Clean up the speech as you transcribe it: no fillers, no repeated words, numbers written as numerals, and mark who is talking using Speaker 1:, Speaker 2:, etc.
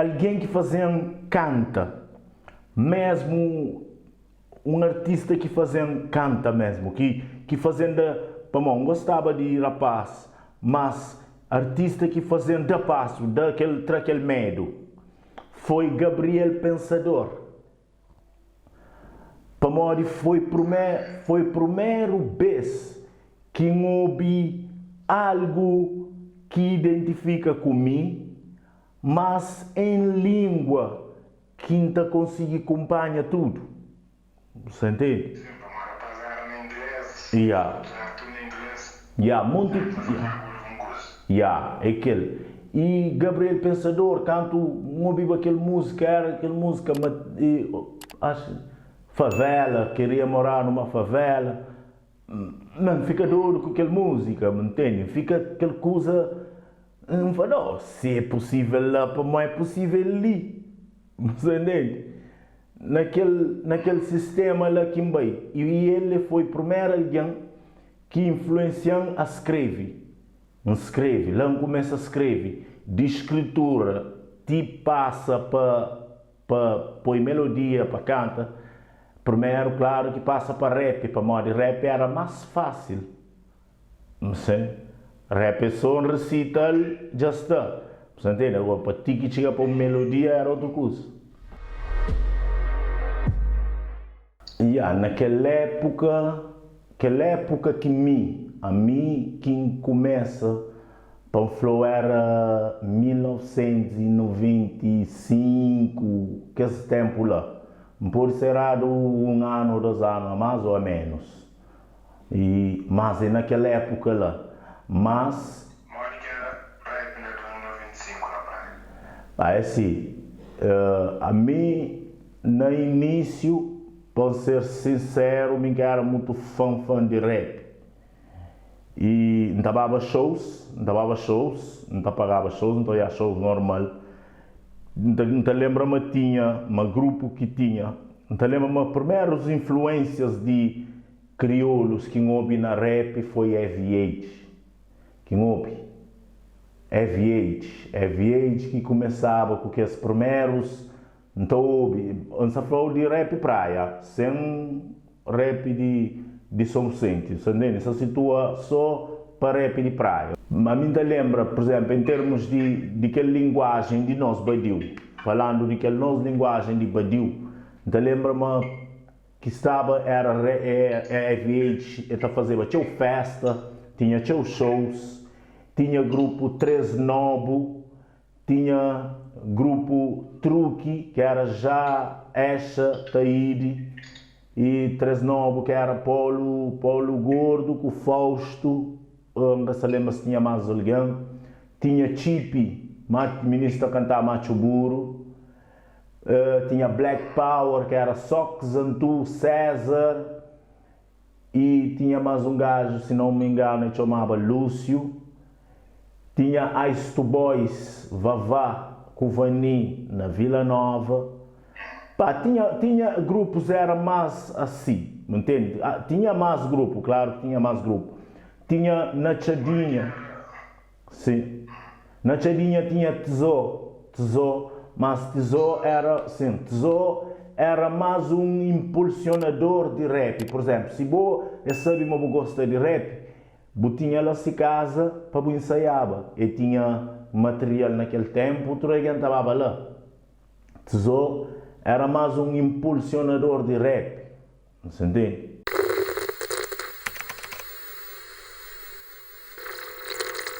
Speaker 1: Algen ki faze-m kanta mesmu Un artista ki faze-m kanta mesmu ki ki faze-m da pamó N gostaba di rapaz mas artista ki faze-m da pasu da kel tra kel medu foi Gabriel Pensador pamodi foi prumé foi prumeru bes ki N obi algu ki identifika ku mi mas en lingua Ki N ta konsigi kunpanha tudu. Bu sa ntende?
Speaker 2: Sim, pamodi rapaz era na inglês,
Speaker 1: Ya.
Speaker 2: otus era tudu na inglês,
Speaker 1: Ya, monti.
Speaker 2: Era faze algun algun kuza.
Speaker 1: Ya, é kel. I Gabriel Pensador, kantu N obiba kel múzika, era kel múzika ma e acho favela, queria morar numa favela. Ma N fika dodu ku kel múzika, bu ntende? N fika kel kuza, N fla, oh, si é pusível la, pamodi é pusível li? Bu sta ntende? Na kel, na kel sistéma la ki N bai. I el e foi primeru algen ki influensia-m a skrebe. N skrebe, la N kumesa skrebe, di skritura ti pasa pa Pa poi melodia pa kanta, primeru klaru ki pasa pa rap, pamodi rap era mas fasil. Msen, rap é so un resital dja sta. Bu sa ntende? Agora pa ti ki txiga pa un melodia era otu kuza. Ya, na kel épuka, kel épuka ki mi, ami ki N kumesa, pa N fla-u éra 1995, kes ténpu la. N pode ser eradu un anu ô dos anu a más ô a ménus. I, mas é na kel épuka la. Mas.
Speaker 2: Modi ki éra rap na 2095 na Praia?
Speaker 1: Ah, é si, ami na inísiu, pa N ser sinseru, mi ka éra mutu fan fan di rap. I N ta baba shows, N ta baba shows, N ta pagaba shows, N ta oiá shows normal. N ta, N ta lenbra ma tinha, ma grupu ki tinha, N ta lenbra ma primerus influênsias di kriolus ki N obi na rap foi FH. Ki N obi. FH, FH ki kumesaba ku kes primerus, N ta obi, N sa fla-u di rap praia, sen rap di di Sonsenti, sa ntende? Sa situa so pa rap di praia. Ma mi N ta lenbra, pur izénplu, en termus di di kel linguajen di nos badiu, falandu di kel nos linguajen di badiu, N ta lenbra ma ki staba era FH e ta fazeba txeu festa, tinha txeu shows, tinha grupu 3 Nobu, tinha grupu Truki ki era Ja, Exa, Taíde i 3 Nobu ki era Polu, Polu Gordu ku Faustu, N ka sta lenbra si tinha más algen, tinha Txipi, mininu ta kantaba Matxu Buru. Tinha Black Power ki era Sox, Zantu, César e tinha más un gajo si não me engano e txomaba Lúcio. Tinha Ice to Boys, Vavá ku Vani na Vila Nova. Pá, tinha, tinha grupos era más asi, ntende? Tinha más grupo, claro ki tinha más grupo. Tinha na Txadinha. Sim. Na Txadinha tinha Tzô, Tzô, mas Tzô era, sim, Tzô era más un impulsionador di rap. Por exemplo, si bo e sabe ma bu gosta di rap, bu tinha la si kaza pa bu insaiaba. E tinha material na kel tempu, tudu algen ta baba la. Tzô era más un impulsionador di rap. Ntende?